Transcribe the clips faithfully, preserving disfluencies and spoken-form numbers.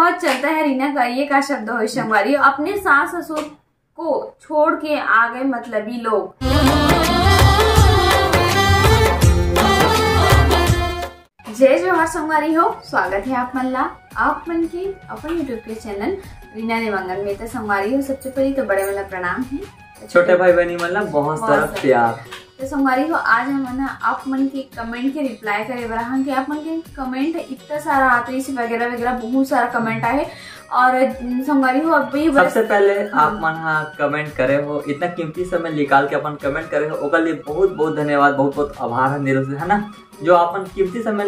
और चलता है रीना का ये का शब्द हो संगवारी हो, अपने सास ससुर को छोड़ के आ गए मतलबी लोग। जय जोहार संगवारी हो, स्वागत है आप मन ला आप मन के अपन YouTube के चैनल रीना देवांगन में। तो संगवारी हो, सबसे पहले तो बड़े वाला प्रणाम है, छोटे भाई बहनी मन ला बहुत सारा प्यार। तो संगवारी हो, आज हमन ह आप मन के कमेंट के रिप्लाई करे बर हन कि आप मन के कमेंट इतना सारा आत रहिस वगैरह वगैरह, बहुत सारा कमेंट आए। और संगवारी हो, अभी बस सबसे पहले आप मन ह कमेंट करे हो, इतना कीमती समय निकाल के अपन कमेंट करे हो, ओकर लिए बहुत बहुत धन्यवाद, बहुत बहुत आभार है दिल से, है ना, जो अपन कीमती समय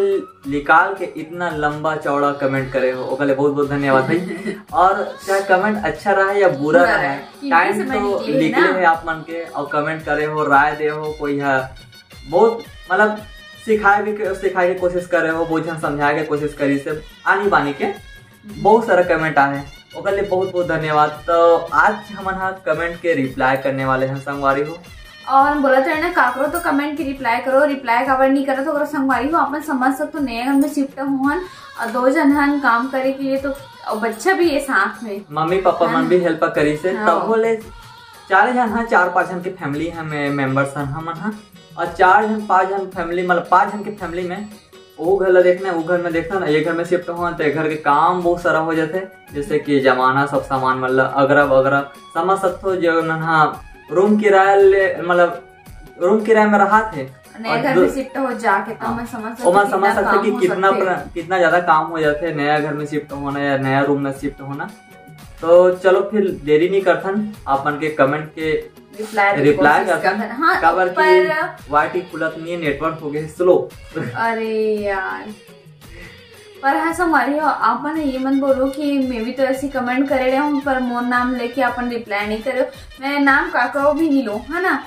निकाल के इतना लंबा चौड़ा कमेंट करे हो, ओकर लिए बहुत बहुत धन्यवाद भाई। और चाहे कमेंट अच्छा रहा या बुरा रहा, टाइम तो निकले है आप मन के, और कमेंट करे हो, राय दे हो, कोई है बहुत मतलब सिखाए भी, सिखाए के कोशिश करे हो, बहुत झन समझाए के कोशिश करी से आनी बानी के बहुत सारा कमेंट आए, ओकर लिए बहुत बहुत धन्यवाद। तो आज हमन ह कमेंट के रिप्लाई करने वाले हैं संगवारी हो। और हम बोलत रहे ना, काकरो तो कमेंट के रिप्लाई करो, रिप्लाई काबर नहीं करत हो, अगर संगवारी हो, अपन समझ सकते हो, नए घर में शिफ्ट हुआ हन और दो जन हन काम करे के लिए, तो और बच्चा भी है साथ में, मम्मी पापा मन भी हेल्प करी से, हाँ। तब बोले चार जन, हाँ, चार पाँच जन के फैमिली है, मेंबर्स हैं हमन, हाँ, और चार जन पाँच जन फैमिली, मतलब पाँच जन के फैमिली में वो घर ला देखना, वो घर में देखना ना, ये घर में शिफ्ट होना तो ये घर के काम बहुत सारा हो जाते, जैसे कि जमाना सब सामान मतलब अगरा बगरा समझ सकते हो, जो नन्हा रूम किराया ले, मतलब रूम किराया में रहा थे नया घर में शिफ्ट हो जाके, तो हाँ। मैं समझ सकते कि कितना ज्यादा काम हो जाते नया घर में शिफ्ट होना या नया रूम में शिफ्ट होना। तो चलो फिर देरी नहीं करथन, अपन के कमेंट के रिप्लाई करथन। हाँ, काबर कि वाईटी खुलत नहीं है, नेटवर्क हो गए स्लो। अरे यार, पर हाँ संगवारी हो, आप मन ये मन बोलो कि मैं भी तो ऐसी कमेंट करे रहे हूँ, पर मोर नाम लेके अपन रिप्लाई नहीं करे। मैं नाम काकरो भी नहीं लो, है ना,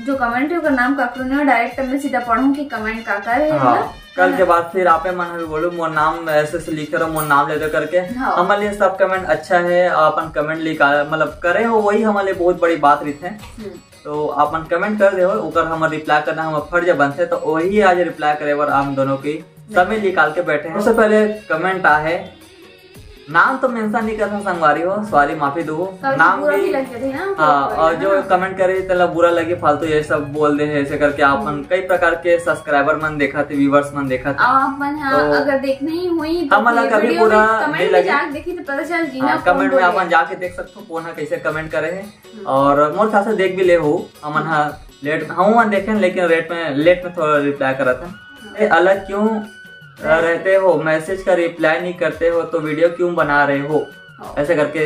जो कमेंट है ओकर नाम काकरो नहीं हो, डायरेक्ट मैं सीधा पढ़ूँ कि कमेंट काकर है। हाँ। कल के बाद फिर आपे मन भी बोलू मोर नाम ऐसे से लिखे रहो, मोर नाम ले दो करके। हाँ। हमारे लिए सब कमेंट अच्छा है, अपन कमेंट लिखा मतलब करे हो, वही हमारे लिए बहुत बड़ी बात रहते हैं। तो आप मन कमेंट कर दे हो, ओकर हमर रिप्लाई करना हमर फर्ज बनथे, तो वही आज रिप्लाई करे बर हम दोनों की समय निकाल के बैठे हैं। सबसे पहले कमेंट आ है, नाम तो मेंशन नहीं करना संगवारी हो, सॉरी, माफी दो, नाम भी लग जाते हैं ना, हाँ, और जो कमेंट करे तेला बुरा लगे, फालतू ये सब बोल दे है, ऐसे करके आप मन कई प्रकार के सब्सक्राइबर मन देखा थे, व्यूअर्स मन देखा थे, आप मन, हाँ, तो अगर देखना ही हुई तो हमला कभी बुरा नहीं लगे, देखी तो पता चल जी ना, कमेंट में आप मन जाके देख सकते हो कौन है कैसे कमेंट करे है। और मोर ख्याल से देख भी ले हो, हमन हा लेट, हम मन देखें लेकिन रेट में, लेट में थोड़ा रिप्लाई करत है। ए, अलग क्यों रहते हो, मैसेज का रिप्लाई नहीं करते हो तो वीडियो क्यों बना रहे हो, ऐसे करके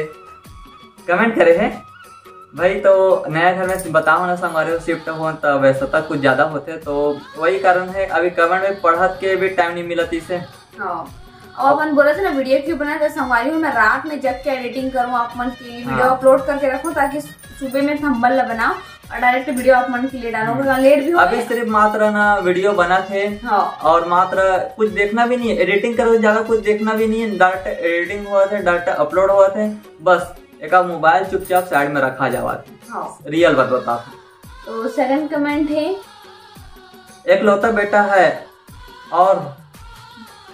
कमेंट करे है भाई। तो नया घर में बताओ ना संगवारी हो, शिफ्ट हो तो व्यस्तता कुछ ज्यादा होते, तो वही कारण है। अभी कमेंट में पढ़त के भी टाइम नहीं मिलत इसे। हाँ। और अपन बोला था ना वीडियो क्यों बनाए, तो संगवारी हो मैं रात में जग के एडिटिंग करूँ, आप मन के वीडियो अपलोड करके रखूँ ताकि सुबह में थंबनेल ला बनाओ और डायरेक्ट वीडियो आप मन के लिए डालो, लेट भी हो अभी। सिर्फ मात्र ना वीडियो बना थे। हाँ। और मात्र कुछ देखना भी नहीं है, एडिटिंग करो ज्यादा कुछ देखना भी नहीं है, डायरेक्ट एडिटिंग हुआ थे, डायरेक्ट अपलोड हुआ थे, बस एक मोबाइल चुपचाप साइड में रखा जावा थे। हाँ। रियल बात बता। तो सेकंड कमेंट है, एकलौता बेटा है और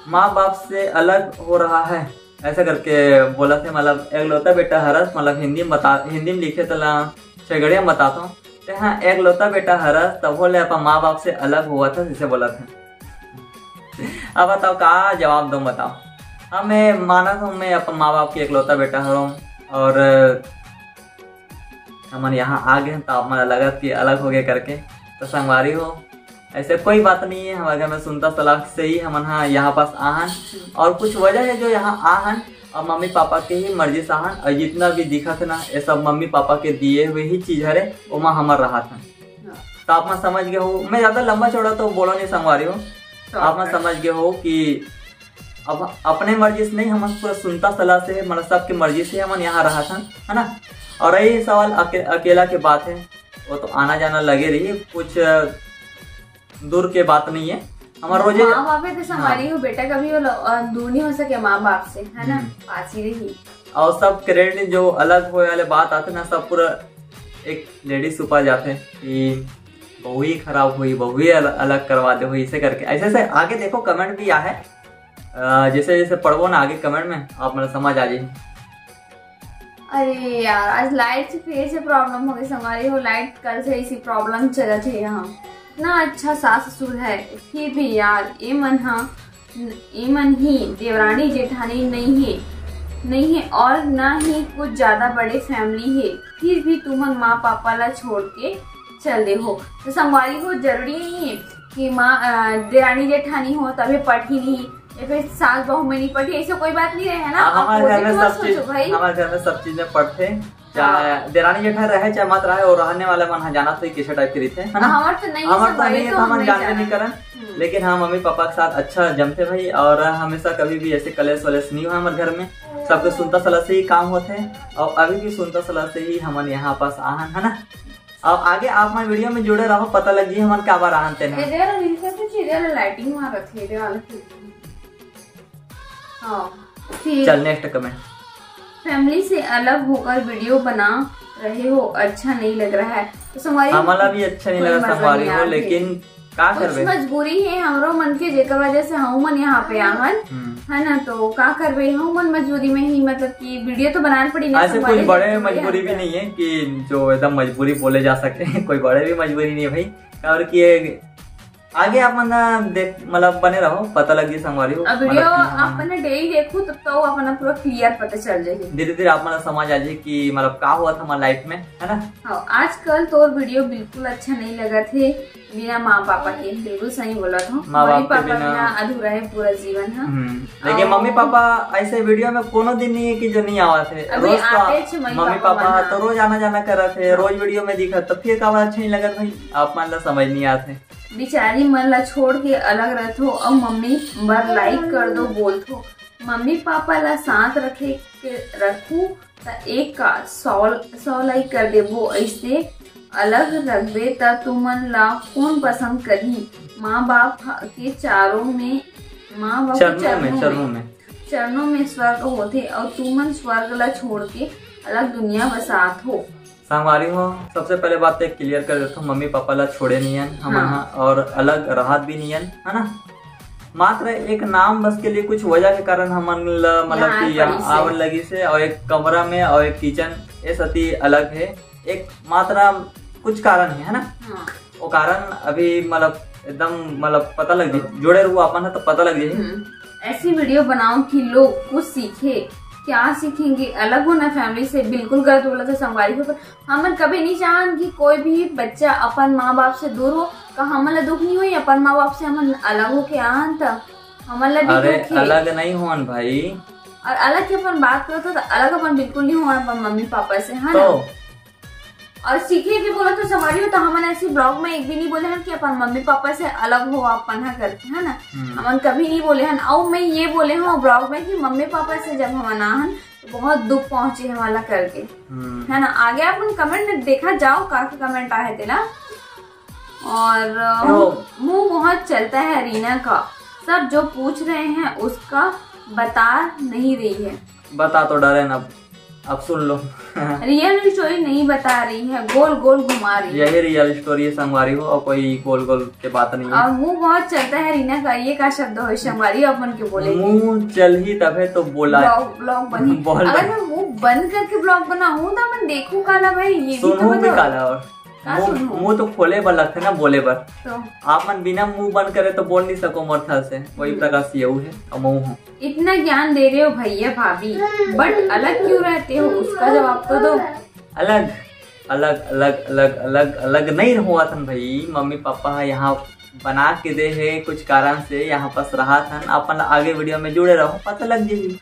माँ बाप से अलग हो रहा है, ऐसा करके बोला थे। मतलब एकलौता बेटा हरस, मतलब हिंदी में बता, हिंदी में लिखे तला छगड़िया में बताता हूँ। ते हाँ, एकलौता बेटा हरस तब बोले अपन माँ बाप से अलग हुआ था, जिसे बोला था। अब बताओ का जवाब दो, बताओ। हाँ, मैं माना था मैं अपन माँ बाप के एकलौता बेटा हूँ और हमन यहाँ आ गए तो आप मन लगत कि अलग हो गए करके। तो संगवारी हो, ऐसे कोई बात नहीं है, हमारे घर में सुनता सलाह से ही हमन हा यहाँ पास आहन और कुछ वजह है जो यहाँ आहन और मम्मी पापा के ही मर्जी से आहन और जितना भी दिखत है ना, ये सब मम्मी पापा के दिए हुए ही चीज हरे, ओमा हमर रहा था। हाँ। तो आप मन समझ गए हो, मैं ज्यादा लंबा चौड़ा तो बोला नहीं संगवारी हो, आप मन समझ गए हो कि अब अपने मर्जी से नहीं, हम पूरा सुनता सलाह से, मतलब सबके मर्जी से हमन यहाँ रहा था, है ना। और यही सवाल अके, अकेला के बात है, वो तो आना जाना लगे रही, कुछ दूर के बात नहीं है। हमारे रोजे माँ बाप है तो संभाली हो बेटा, कभी वो दूर नहीं हो सके माँ बाप से, है ना, पास ही रही। और सब क्रेडिट जो अलग होए वाले बात आते ना, सब पूरा एक लेडीज ऊपर जाते कि बहू ही खराब हुई, बहू ही अल-, अलग करवा दे हुई, इसे करके ऐसे से आगे देखो कमेंट भी आ है। अ, जैसे जैसे पढ़बो ना आगे कमेंट में, आप मन समझ आ जाही। अरे यार, आज लाइट से फिर से प्रॉब्लम हो गई संगवारी हो। लाइट कल से इसी प्रॉब्लम चलत हे यहाँ। इतना अच्छा सास ससुर है, फिर भी यार ये मन हा, ये मन ही देवरानी जेठानी नहीं है, नहीं है और ना ही कुछ ज्यादा बड़े फैमिली है, फिर भी तुमन माँ पापा ला छोड़ के चल दे हो। तो संगवारी हो, जरूरी नहीं है कि माँ, अ, देरानी जेठानी हो तभी पढ़ी नहीं, या फिर सास बहू में नहीं पढ़ी, ऐसे कोई बात नहीं रहे, है ना? हाँ, हमारे घर में सब चीज, भाई। हमारे घर में सब चीज में पढ़ते, चाहे हाँ। देरानी जेठानी रहे, चाहे मत रहे, और रहने वाले मन ह जानत होही कैसे टाइप के रहिथे, है ना? हमार तो नहीं है, हमार तो संगवारी, नहीं है, तो तो हम हम नहीं जानबे नहीं जानन। करन। हम्म। लेकिन हाँ, मम्मी पापा के साथ अच्छा जमथे भाई, और हमेशा कभी भी ऐसे कलेश वलेश नहीं हुआ हमारे घर में। सबके सुनता सलाह से ही काम होथे, और अभी भी सुनता सलाह से ही हमन यहाँ पास आहन, है ना? और आगे आप मन वीडियो में जुड़े रहो, पता लग जी हमन का बार आहन तेन। ये दे रहा, इनका कुछ ये दे रहा, लाइटिंग मार रखी है, ये दे वाला खिड़की। हाँ, फिर चल, नेक्स्ट कमेंट। फैमिली से अलग होकर वीडियो बना रहे हो, अच्छा नहीं लग रहा है। तो संगवारी, हमला भी अच्छा नहीं कोई लगा मजा संगवारी नहीं हो, आते। लेकिन का कुछ करबे? मजबूरी है हमरो मन के, जेकर वजह से हम मन यहाँ पे आहन, हम्म। है ना? तो का करबे, हम मन मजबूरी में ही, मतलब कि वीडियो तो बनाना पड़ी ना ऐसे संगवारी, कुछ बड़े जब मजबूरी भी है। नहीं है कि जो एकदम मजबूरी बोले जा सके। कोई बड़े भी मजबूरी नहीं है भाई, और कि आगे आप मन देख, मतलब बने रहो, पता लग जी संगवारी हो, अब मतलब वीडियो कि हम आप मन डेली देखो, तब तो आप मन पूरा क्लियर पता चल जाही। धीरे धीरे आप मन समझ आ जाही कि मतलब का हुआ था हमारे लाइफ में, है ना? हाँ, आजकल तोर वीडियो बिल्कुल अच्छा नहीं लगत हे बिना माँ पापा के। बिल्कुल सही बोला था, माँ मम्मी बाप के पापा बिना बिना अधूरा है पूरा जीवन, हाँ। हम्म, लेकिन और मम्मी पापा ऐसे वीडियो में कोनो दिन नहीं है कि जो नहीं आवा थे। अभी रोज तो आते थे मम्मी मम्मी पापा पापा मन, तो हाँ। रोज आना जाना करा थे, हाँ। रोज वीडियो में दिखा, तो फिर का बात अच्छा नहीं लगत भाई, आप मन ला समझ नहीं आते। बिचारी मन ला छोड़ के अलग रथो, अउ मम्मी बर लाइक कर दो बोलथो। मम्मी पापा ला साथ रखे के रखू त एक का सौ, सौ लाइक कर देबो। ऐसे अलग रखबे त तुमन ला कौन पसंद करही? माँ बाप ह-, के चारों में, माँ बाप के चरणों में, चरणों चरणों में। में, चरणों में स्वर्ग होथे, अउ तुमन स्वर्ग ला छोड़ के अलग दुनिया बसात हो। संगवारी हो, सबसे पहले बात तो एक क्लियर कर देथो, मम्मी पापा ला छोड़े नियन हमन हाँ। हा, और अलग राहत भी नियन, है ना? मात्र एक नाम बस के लिए कुछ वजह के कारण हमन ला, मतलब यहाँ कि यहाँ परिस हे। आवन लगी से, और एक कमरा में और एक किचन, ये सती अलग है। एक मात्र कुछ कारण है, है ना? हाँ। वो कारण अभी मतलब एकदम मतलब पता लग जाए, जुड़े रहो अपन है तो पता लग जाए। हम्म। ऐसी वीडियो बनाओ कि लोग कुछ सीखे। क्या सीखेंगे? अलग होना फैमिली से बिल्कुल गलत बोला था संगवारी के ऊपर। हमन कभी नहीं चाहन कि कोई भी बच्चा अपन माँ बाप से दूर हो। का हमन ला दुख नहीं होई अपन माँ बाप से हमन अलग होके आन त? हमन ला भी अरे दुख हे। अलग नहीं होन भाई। और अलग के अपन बात करत हो तो अलग अपन बिल्कुल नहीं होन अपन मम्मी पापा से, है ना? तो और सीखे के बोला तो संगवारी हो, तो हमन ऐसी ब्लॉग में एक भी नहीं बोले हन कि अपन मम्मी पापा से अलग हो अपन हा करके, है ना? हम्म। हमन कभी नहीं बोले हन। और मैं ये बोले हूँ ब्लॉग में कि मम्मी पापा से जब हमन आहन तो बहुत दुख पहुंचे है वाला करके, हम्म। है ना? आगे अपन कमेंट में देखा जाओ का कमेंट आए तेला। और अ, तो मुंह, मुंह बहुत चलता है रीना का, सब जो पूछ रहे हैं उसका बता नहीं रही है। बता तो डरे ना, अब सुन लो। रियल स्टोरी नहीं बता रही है, गोल गोल घुमा रही है। यही रियल स्टोरी है संगवारी हो, और कोई गोल गोल के बात नहीं है। और मुंह बहुत चलता है रीना का, ये का शब्द हो संगवारी अपन के बोले? मुंह चलही तभे तो बोला। ब्लॉग, ब्लॉग बनी। बोल अगर बन। मैं मुंह बंद करके ब्लॉग बनाऊं तो अपन देखू काला भाई, ये भी तो सुनू भी बताओ। काला और का मुंह, सुनू? मुंह तो खोले बर लगथे ना बोले बर। तो आप मन बिना मुंह बंद करे तो बोल नहीं सको मोर ख्याल से, वही हम्म। प्रकार से यहू है और महू हूँ। इतना ज्ञान दे रहे हो भैया भाभी, but अलग क्यों रहते हो, उसका जवाब तो दो। अलग, अलग, अलग, अलग, अलग, अलग नहीं रहो अथन भाई। मम्मी पापा ह यहाँ बना के दे हे कुछ कारण से, यहाँ पास रहा थन। अपन आगे वीडियो में जुड़े रहो, पता लग जाही।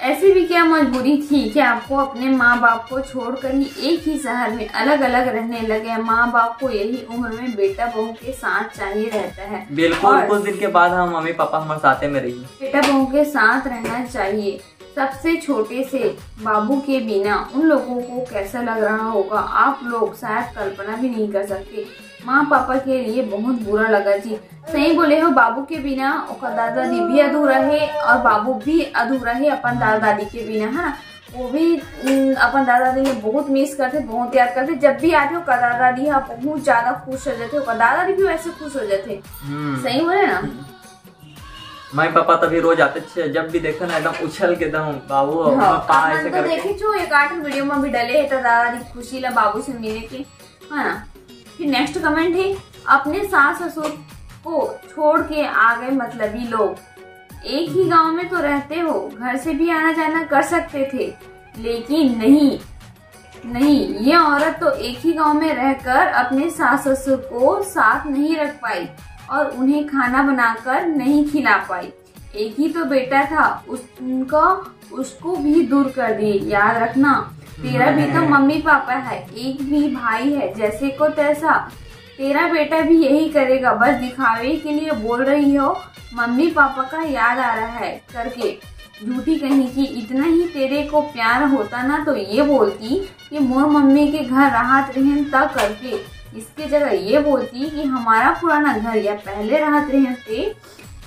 ऐसी भी क्या मजबूरी थी कि आपको अपने माँ बाप को छोड़कर ही एक ही शहर में अलग-अलग रहने लगे? माँ बाप को यही उम्र में बेटा बहू के साथ चाहिए रहता है। बिल्कुल, और कुछ दिन के बाद हम मम्मी पापा हमारे साथे में रही। बेटा बहू के साथ रहना चाहिए। सबसे छोटे से बाबू के बिना उन लोगों को कैसा लग रहा होगा, आप लोग शायद कल्पना भी नहीं कर सकते। माँ पापा के लिए बहुत बुरा लगा जी। सही बोले हो, बाबू के बिना ओकर दादा दादी भी अधूरा है और बाबू भी अधूरा है अपन दादा दादी के बिना, है ना? वो भी, उम, अपन दादा दादी में बहुत मिस करते, बहुत याद करते। जब भी आते ओकर दादा दादी यहाँ बहुत ज्यादा खुश हो जाते, ओकर दादा दादी भी वैसे खुश हो जाते। हम्म। सही बोले ना? हम्म। मम्मी पापा तभी रोज आते छे, जब भी देखते ना एकदम उछल के एकदम बाबू हाँ, पापा अपन ऐसे तो करके। देखे छो एक आठ वीडियो में भी डले है तो दादा दी खुशी ला बाबू से मिले के, है ना। फिर नेक्स्ट कमेंट है, अपने सास ससुर को छोड़ के आ गए मतलबी लोग। एक ही गांव में तो रहते हो, घर से भी आना जाना कर सकते थे, लेकिन नहीं, नहीं, ये औरत तो एक ही गांव में रहकर अपने सास ससुर को साथ नहीं रख पाई और उन्हें खाना बनाकर नहीं खिला पाई। एक ही तो बेटा था उस, उनका, उसको भी दूर कर दिए। याद रखना, तेरा भी तो मम्मी पापा है, एक भी भाई है, जैसे को तैसा। तेरा बेटा भी यही करेगा, बस दिखावे के लिए बोल रही हो, मम्मी पापा का याद आ रहा है करके। झूठी कहीं की, इतना ही तेरे को प्यार होता ना तो ये बोलती कि मोर मम्मी के घर राहत रहन त करके, इसके जगह ये बोलती कि हमारा पुराना घर या पहले राहत रहन ते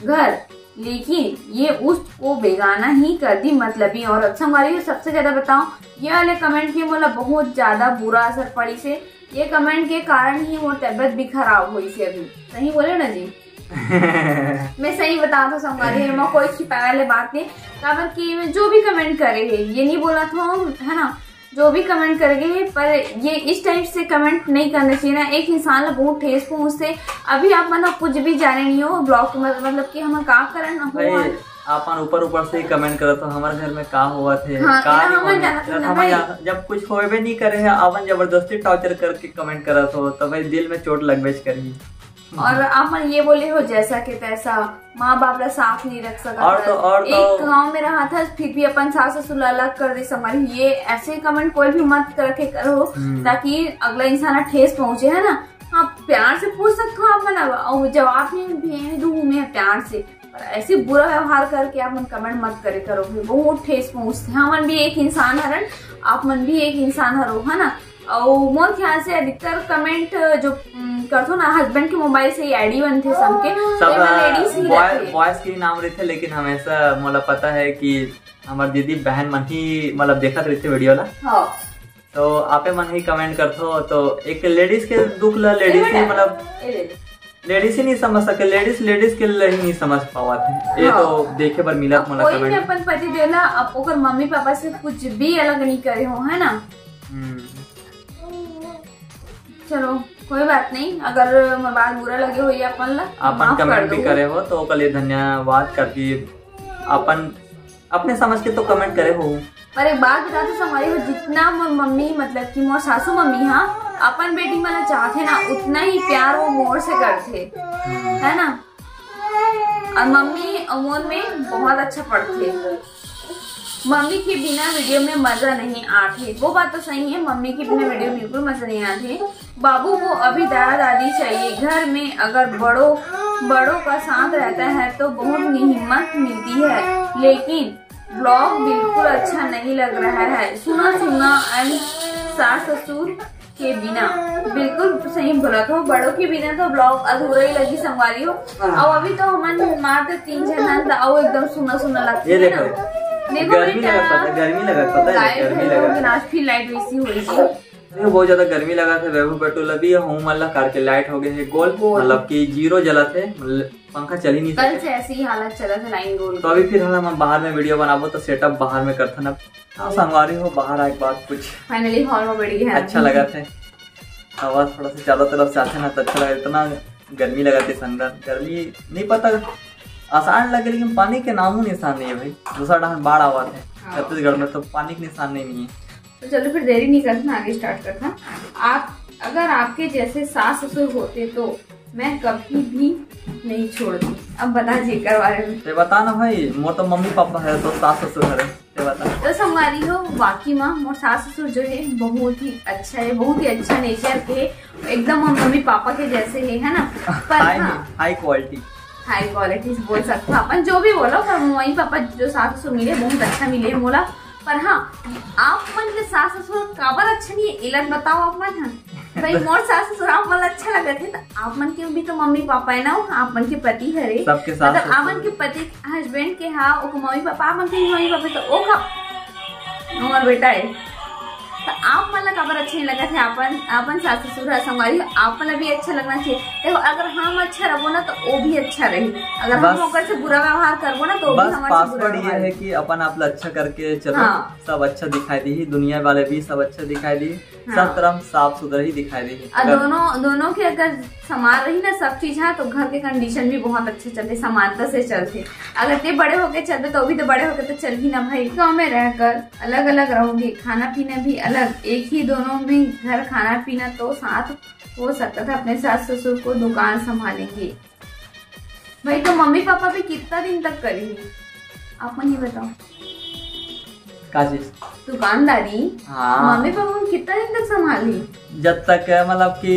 घर, लेकिन ये उसको बेगाना ही कर दी मतलबी औरत। संगवारी हो, सबसे ज्यादा बताओ, ये वाले कमेंट के मोला बहुत ज्यादा बुरा असर पड़ी से। ये कमेंट के कारण ही मोर तबियत भी खराब हुई से अभी। सही बोले ना जी? मैं सही बता दो संगवारी, एमा कोई छिपाए वाले बात नहीं। काबर कि मैं जो भी कमेंट करे है, ये नहीं बोला था, है ना, जो भी कमेंट कर गए, पर ये इस टाइप से कमेंट नहीं करना चाहिए ना। एक इंसान ला बहुत ठेस पहुंचते। अभी आप मन कुछ भी जाने नहीं हो, ब्लॉक में, मतलब कि हम का करन हो। भाई, आपन ऊपर ऊपर से ही कमेंट करत हो, हमारे घर में का हुआ थे, हाँ, का ना नहीं हमन हुआ जानत थे, ना हमन भाई। जानत, जब कुछ होबे नहीं करे है, आपन जबरदस्ती टॉर्चर करके कमेंट करत हो, तो भाई दिल में चोट लगबेच करही। और आपन ये बोले हो जैसा के तैसा, माँ बाप ला साथ नहीं रख सकत और तो, हस। और एक तो गांव में रहा था, फिर भी अपन सास ससुर ला अलग कर दे संगवारी। ये ऐसे कमेंट कोई भी मत करके करो, हम्म। ताकि अगला इंसान ला ठेस पहुंचे, है ना। हाँ, प्यार से पूछ सकते हो आप मन, अब, और जवाब नहीं भी है, दूँ मैं प्यार से, पर ऐसे बुरा व्यवहार करके आप मन कमेंट मत करे करो, फिर बहुत ठेस पहुंचते हैं। हमन भी एक इंसान हरन, आप मन भी एक इंसान हरो, है ना। और मोर ख्याल से अधिकतर कमेंट जो, उम, करथो ना, हस्बैंड के मोबाइल से ही आईडी बनथे सबके, सब, एमा लेडीज ही बॉय-, रहथे। बॉयज के ही नाम रहथे, लेकिन हमेशा मोला पता है कि हमर दीदी बहन मन ही मतलब देखत रहथे वीडियो ला। हाँ। तो आपे मन ही कमेंट करथो, तो एक लेडीज के दुख ला लेडीज ए ही बेटा, मतलब ए ले ले। लेडीज ही नहीं समझ सके, लेडीज लेडीज के लिए ही नहीं समझ पावत है। ये हाँ। तो देखे बर मिलत अब मोला कोई भी कमेंट। अपन पति देव ला, अब ओकर मम्मी पापा से कुछ भी अलग नहीं करे हो, है ना? हम्म। चलो, कोई बात नहीं, अगर मोर बात बुरा लगे हो या अपन ला, अपन माफ कर कमेंट भी दो। करे हो तो ओकर लिए धन्यवाद, करके अपन अपने समझ के तो कमेंट करे हो। पर एक बात बता तो संगवारी हो, जितना मोर मम्मी, मतलब कि मोर सासू मम्मी हा अपन बेटी मन ला चाहथे ना, उतना ही प्यार वो मोर से करथे, हम्म। है ना? और मम्मी और मोर में बहुत अच्छा पड़थे। मम्मी के बिना वीडियो में मजा नहीं आथे। वो बात तो सही है, मम्मी के बिना वीडियो बिल्कुल मजा नहीं आथे। बाबू को अभी दादा दादी चाहिए घर में। अगर बड़ों, बड़ों का साथ रहता है तो बहुत हिम्मत मिलती है, लेकिन ब्लॉग बिल्कुल अच्छा नहीं लग रहा है। सुना सुना एंड सास ससुर के बिना। बिल्कुल सही बोलत हो, बड़ों के बिना तो ब्लॉग अधूरा ही लगी संगवारी हो। हाँ। अब अभी तो हमन मात्र तीन जन हन, त अउ एकदम सुना सुना लगथे, ये है ना? देखो, देखो गर्मी बेटा, लगत पता, गर्मी लगत पता है, गाइस, गर्मी हम लोग लगत। आज फिर लाइट वैसी हो रही है। अरे, बहुत ज्यादा गर्मी लगत है, वैभव बेटू ला भी, हूँ मन ला कार के लाइट हो गए है गोल, गोल। मतलब कि जीरो जलत है, मतलब पंखा चल ही नहीं कल सकता। से ऐसी ही हालत चलत है लाइन गोल तो की। अभी फिर हम बाहर में वीडियो बनाबो तो सेटअप बाहर में करथन अब। हाँ, संगवारी हो, बाहर आए के बाद कुछ finally हॉल में बैठ गए हैं। अच्छा लगा थे। हवा थोड़ा सा चारों तरफ से आथे ना, तो अच्छा लगा। इतना गर्मी लगा थे अंदर, गर्मी नहीं पता आसान लगे, लेकिन पानी के नामो निशान नहीं है भाई। दूसरा डहान बाढ़ आवा थे हाँ। छत्तीसगढ़ में, तो पानी के निशान नहीं, नहीं है। तो चलो फिर देरी नहीं करना, आगे स्टार्ट करना। आप, अगर आपके जैसे सास ससुर होते तो मैं कभी भी नहीं छोड़ती। अब बता जी एकर बारे में। ते बता ना भाई, मोर तो मम्मी पापा है, तो सास ससुर है, ते बता। तो संगवारी हो, वाकई में मोर सास ससुर जो है बहुत ही अच्छा है, बहुत ही अच्छा नेचर के, एकदम मोर मम्मी पापा के जैसे है, है ना? पर हाई, हाँ, हाई क्वालिटी। हाई क्वालिटीज बोल सकते हो अपन, जो भी बोलो, पर मम्मी पापा जो सास ससुर मिले बहुत अच्छा मिले मोला। पर हाँ, आप मन के सास ससुर काबर अच्छा नहीं है, एला बताओ आप मन, हाँ। भाई, मोर सास ससुर आप मन ला अच्छा लगत हे, तो आप मन के भी तो मम्मी पापा है ना, आप मन के पति हरे। सबके सास मतलब, आप मन ससुर। के पति, हस्बैंड के, हाँ, ओके मम्मी पापा, आप मन के भी मम्मी पापा, तो ओ का, हमार बेटा है। तो आप मन ला काबर अच्छा नहीं लगत हे अपन, अपन सास ससुर ह? संगवारी हो, आप मन ला भी अच्छा लगना चाहिए। देखो, अगर हम अच्छा रहो ना, तो वो भी अच्छा रही। अगर हम बस, ओकर से बुरा व्यवहार करबो ना, तो वो भी बस हमर से बुरा पासवर्ड ये व्यवहार है कि अपन आप ला अच्छा करके चलो, हाँ। सब अच्छा दिखाई दी, दुनिया वाले भी सब अच्छा दिखाई दी, हाँ। सब तरफ साफ सुथरा ही दिखाई दी। और अगर दोनों, दोनों के अगर समान रही ना सब चीज, हाँ, तो घर के कंडीशन भी बहुत अच्छे चलते, समानता से चलते। अगर ते बड़े होके चलबे, तो भी तो बड़े होके तो चल ही ना भाई। गाँव में रहकर अलग अलग रहोगे, खाना पीना भी अलग, एक ही दोनों में घर खाना पीना तो साथ हो सकता था, अपने सास ससुर को दुकान संभालेंगे। भाई, तो मम्मी पापा भी कितना दिन तक करेंगे, आप मन ही बताओ। का चीज? दुकानदारी। हाँ। मम्मी पापा मन कितना दिन तक संभाली? जब तक, मतलब कि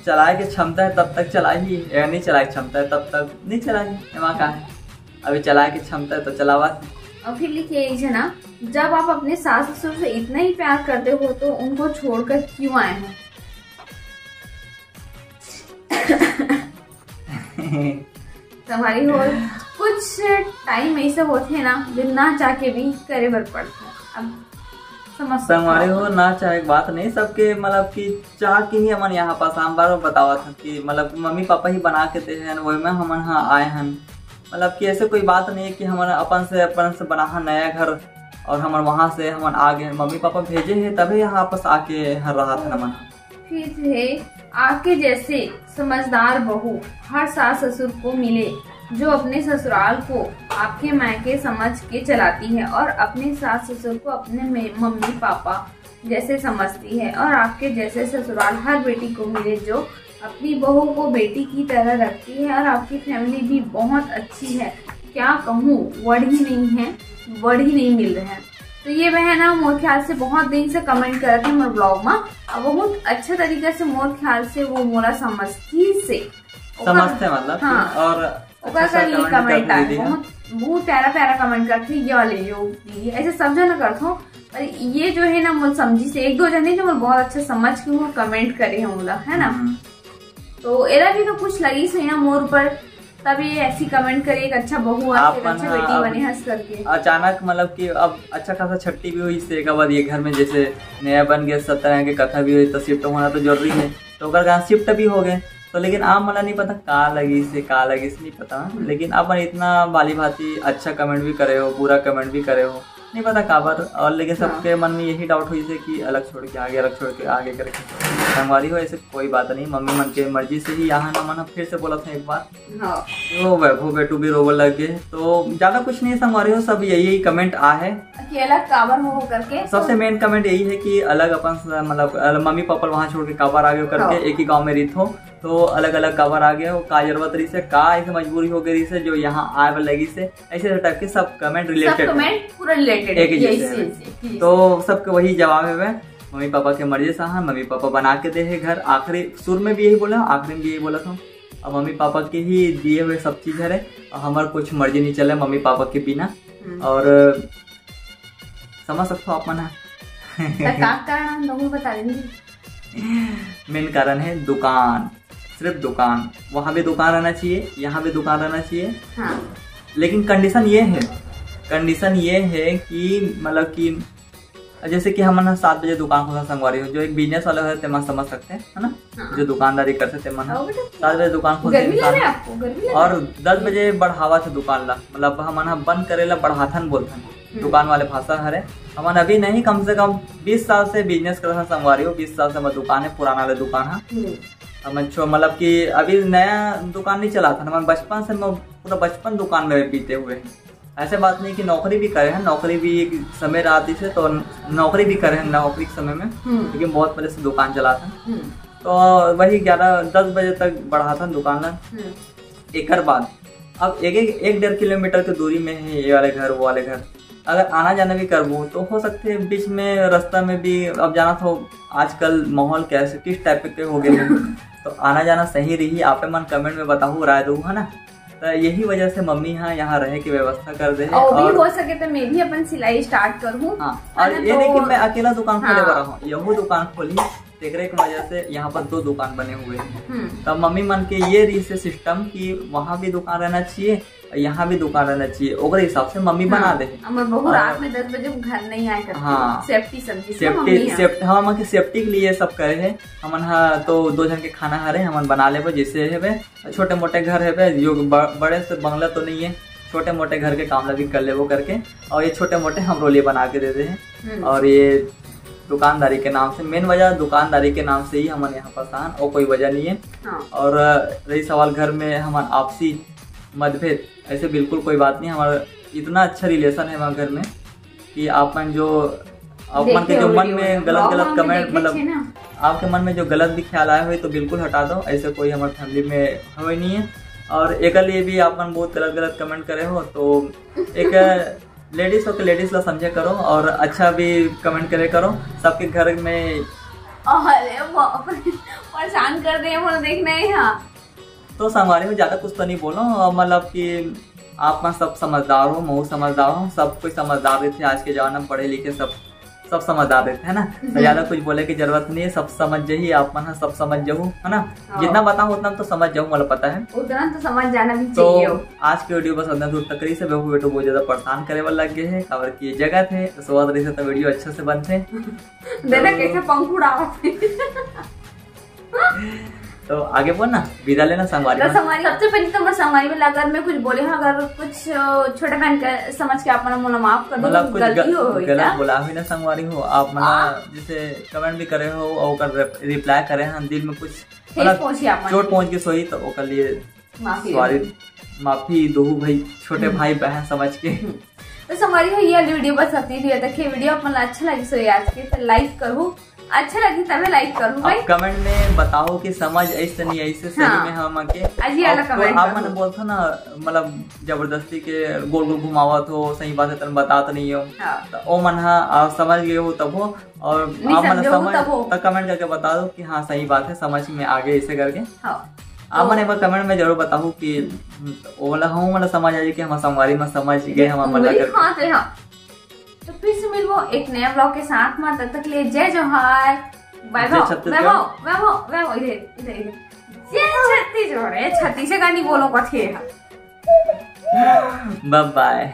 चलाए के क्षमता है, तब तक चलाही। अगर नहीं चलाए के क्षमता है, तब तक नहीं चलाही। एमा का है, अभी चलाए के क्षमता है, तो चलावा। और फिर लिखिए एक जना, जब आप अपने सास ससुर से इतना ही प्यार करते हो, तो उनको छोड़कर क्यों आए हो? संगवारी हो, कुछ टाइम ऐसे होथे ना, जो ना चाह के भी करे बर पड़थे। अब समझ सकते संगवारी हो। हो, ना चाहे के बात नहीं, सबके, मतलब कि चाह के ही हमन यहाँ पास आन। बार बतावत हन कि, मतलब, मम्मी पापा ही बना के दे हन, वही में हमन हा आए हन। मतलब कि ऐसे कोई बात नहीं है कि हमन अपन से, अपन से बना हन नया घर और हमन वहाँ से हमन आ गए। मम्मी पापा भेजे हैं, तभी यहाँ वापस आके हर रहा था हमन। फिर है, आपके जैसे समझदार बहू हर सास ससुर को मिले, जो अपने ससुराल को आपके मायके समझ के चलाती है और अपने सास ससुर को अपने मे-, मम्मी पापा जैसे समझती है, और आपके जैसे ससुराल हर बेटी को मिले, जो अपनी बहू को बेटी की तरह रखती है। और आपकी फैमिली भी बहुत अच्छी है, क्या कहूँ, वर्ड ही नहीं है, वर्ड ही नहीं मिल रहा है। तो ये बहन ना मोर ख्याल से बहुत दिन से कमेंट करत हे मोर ब्लॉग में, और बहुत अच्छा तरीका से मोर ख्याल से वो मोला समझती से ओकर समझते मतलब कि हाँ। और ओकर अच्छा सा का ये comment कमेंट करके आए, दे दिया। बहुत, बहुत प्यारा प्यारा कमेंट करथे, "ये वाले यो दीदी", ऐसे सब जन करथो। पर ये जो है ना, मोर समझी से एक दो जने जो मोर बहुत अच्छा समझ के वो कमेंट करे हैं मोला, है ना? हम्म। तो एला भी तो कुछ लगी से ना मोर ऊपर, तब ये ऐसी कमेंट करे, "एक अच्छा बहू है, आप एक अच्छा मन बेटी अब बने हंस करके।" अचानक मतलब कि अब अच्छा खासा छट्टी भी हुई, इससे एक बार ये घर में जैसे नया बन गया, सब तरह के कथा भी हुई, तो शिफ्ट होना तो जरूरी है, तो ओकर कारण शिफ्ट भी हो गए। तो लेकिन आप मन ला नहीं पता का लगी से, का लगी से नहीं पता, हम्म। लेकिन आप मन इतना बाली भांति अच्छा कमेंट भी करे हो, बुरा कमेंट भी करे हो, नहीं पता काबर। और लेकिन हाँ। सबके मन में यही डाउट हुई से कि अलग छोड़ के आगे, अलग छोड़ के आगे करके। संगवारी हो, ऐसे कोई बात नहीं, मम्मी मन के मर्जी से ही यहाँ ना मन, फिर से बोला था एक बार। हाँ। तो वैभव बेटू भी रोवे लग गए, तो ज्यादा कुछ नहीं संगवारी हो, सब यही कमेंट आ है। कि अलग काबर हो करके। सबसे मेन कमेंट यही है कि अलग अपन स-, मतलब अल-, मम्मी पापा वहाँ छोड़ के काबर आ गए हो करके, हाँ। एक ही गांव में रहित हो, तो अलग अलग काबर आ गए हो, का जरूरत रही से, का ऐसे मजबूरी हो गई रही से जो यहाँ आए बर लगी से, ऐसे टाइप के सब कमेंट सब रिलेटेड। कमेंट पूरा रिलेटेड एक ही है, जैसे यही है। से, यही से। तो सबके वही जवाब है, मम्मी पापा के मर्जी से, हाँ, मम्मी पापा बना के दे है घर। आखिरी सुर में भी यही बोला, आखिरी में भी यही बोला था। अब मम्मी पापा के ही दिए हुए सब चीज हरे, और हमार कुछ मर्जी नहीं चले मम्मी पापा के बिना। हम्म। और समझ सकते हो आप मन ह। त का कारण हम लोगों को बता देंगे? मेन कारण है दुकान, सिर्फ दुकान। वहाँ भी दुकान रहना चाहिए, यहाँ भी दुकान रहना चाहिए। हाँ। लेकिन कंडीशन ये है, कंडीशन ये है कि मतलब कि जैसे कि हमन ह सात बजे दुकान खोलथन संगवारी हो, जो एक बिजनेस वाला होथे तेमन समझ सकते हैं, है ना? हाँ। जो दुकानदारी करथे तेमन ह आओ बेटा। सात बजे दुकान खोलथे गर्मी लग इंसान रहा है आपको? गर्मी लग रहा और है? दस बजे बढ़ावथे दुकान ला, मतलब हमन ह बंद करे ला बढ़ाथन बोलथन, हम्म। दुकान वाले भाषा हरे। हमन अभी नहीं, कम से कम बीस साल से बिजनेस करथन संगवारी हो, बीस साल से हमर दुकान है, पुराना वाले दुकान है। हम्म। हमन छो-, मतलब कि अभी नया दुकान नहीं चलाथन, हमन बचपन से, हम पूरा बचपन दुकान में बीते हुए हैं। ऐसे बात नहीं कि नौकरी भी करे हैं, नौकरी भी एक समय रहती से तो नौकरी भी करे हैं नौकरी के समय में, हम्म। लेकिन बहुत पहले से दुकान चलाथन। हम्म। तो वही ग्यारह दस बजे तक बढ़ाथन दुकान ला। हम्म। एकर बाद अब एक, एक, एक डेढ़ किलोमीटर के दूरी में है ये वाले घर, वो वाले घर। अगर आना जाना भी करबो तो हो सकते है बीच में रास्ता में भी, अब जाना तो आजकल माहौल कैसे, किस टाइप के हो गए हैं, तो आना जाना सही रही, आपे मन कमेंट में बताहू, राय दू, है ना? तो यही वजह से मम्मी यहाँ, यहाँ रहे की व्यवस्था कर दे है। और भी और हो सके तो मैं भी अपन सिलाई स्टार्ट करूँ, हाँ, है और ना? ये तो नहीं कि मैं अकेला दुकान खोले हाँ। वाला हूँ, यहू दुकान खोली, तेकरे के वजह से यहाँ पर दो दुकान बने हुए हैं। हम्म। तब मम्मी मन के ये रही से सिस्टम कि वहाँ भी दुकान रहना चाहिए, यहाँ भी दुकान रहना चाहिए, ओकरे हिसाब से मम्मी बना दे। हमर बहू और रात में दस बजे घर नहीं आए करती। हाँ। Safety समझी से सेफ्टी मम्मी है। सेफ्टी, हम के सेफ्टी के लिए सब करे है। हमन हा तो दो झन के खाना हरे, हमन बना लेबो जैसे हेबे। छोटे मोटे घर हेबे, जो ब-, बड़े से बंगला तो नहीं है, छोटे मोटे घर के काम ला भी कर लेबो करके। और ये छोटे मोटे हमरो लिए बना के दे दे है। हम्म। और ये दुकानदारी के नाम से, मेन वजह दुकानदारी के नाम से ही हमन यहाँ परेशान, और कोई वजह नहीं है। हाँ। और रही सवाल घर में हमन आपसी मतभेद, ऐसे बिल्कुल कोई बात नहीं। हमारा इतना अच्छा रिलेशन है हमारे घर में कि आप मन जो, आप मन के देखे जो मन होगे में वो। गलत गलत Vlog में कमेंट, देखे मतलब छे ना। आपके मन में जो गलत भी ख्याल आए हुए तो बिल्कुल हटा दो, ऐसे कोई हमारे फैमिली में हवे नहीं है। और एक लिए भी आप मन बहुत गलत गलत कमेंट करे हो, तो एक लेडीज होके लेडीज ला समझे करो और अच्छा भी कमेंट करे करो। सबके घर में अरे बाप रे, परेशान कर दे, वो देखना है यहाँ। तो संगवारी हो, ज्यादा कुछ तो नहीं बोलो, और मतलब कि आप मन सब समझदार हो, महू समझदार हो, सब कोई समझदार रहिथे। आज के जमाना में पढ़े लिखे सब, सब समझदार रहिथे, है ना? तो हम्म। ज्यादा कुछ बोले की जरूरत नहीं है, सब समझ जाही, आप मन ह सब समझ जाहू, है ना? हाँ। जितना बताऊँ उतना तो समझ जाहू, मतलब पता है। उतना तो समझ जाना भी तो चाहिए हो। आज के वीडियो बस उतना दूर तक रही से, बेहू बेटो बहुत ज्यादा परेशान करे वाला लग गए है, काबर की जगह थे, तो सोवत रही से तो वीडियो अच्छे से बनते। देना तो कैसे पंख उड़ावत है। तो आगे बोल ना, विदा लेना संगवारी तो मन। संगवारी, सबसे पहले तो मैं संगवारी वाला, अगर मैं कुछ बोले हूँ, अगर कुछ, अ, छोटे बहन के समझ के आप मन मोला माफ कर दो, मतलब कुछ कुछ गलती ग-, हो गई गलत क्या? बोला हुई ना संगवारी हो, आप मन हाँ। जैसे कमेंट भी करे हो और ओकर रिप-, रिप्लाई करे हैं, दिल में कुछ ठेस मतलब पहुंची आप मन चोट के। पहुंच के सोई, तो ओकर लिए माफी। सॉरी, माफी दोहू भाई, छोटे हम्म। भाई बहन समझ के। हम्म। तो संगवारी हो, ये वाली वीडियो बस अतनी ही। देखिए, वीडियो आप मन ला अच्छा लगी सो आज के, तो लाइक करू, अच्छा लगी तबे लाइक करू भाई। अब कमेंट में बताओ कि समझ ऐसे नहीं ऐसे सही हाँ। में हम के। आज ये वाला अब तो कमेंट आप करू। मन बोलथो ना, मतलब जबरदस्ती के गोल गोल घुमावत हो, सही बात है, तन बतात नहीं हो। हाँ। तो ओ मन हा, आ, समझ गए हो तब हो, और नहीं आप मन समझे हो समझ तब हो। तब कमेंट करके बता दो कि हाँ सही बात है, समझ में आ गए ऐसे करके। हाँ। आप तो मन एक बार कमेंट में जरूर बताओ कि ओला हम मन समझ आ जाए कि हम संगवारी में समझ गए हम मन ला उंगली करके। हाँ, तो हाँ। तो फिर से मिलबो एक नया ब्लॉग के साथ में, तब तक के लिए जय जोहार, जय वैभव, छत्तीसगढ़। वैभव, वैभव, वैभव, इधर, इधर, इधर। जय छत्तीसगढ़, ए, छत्तीसगढ़ नहीं बोलो कथे है। बाय बाय।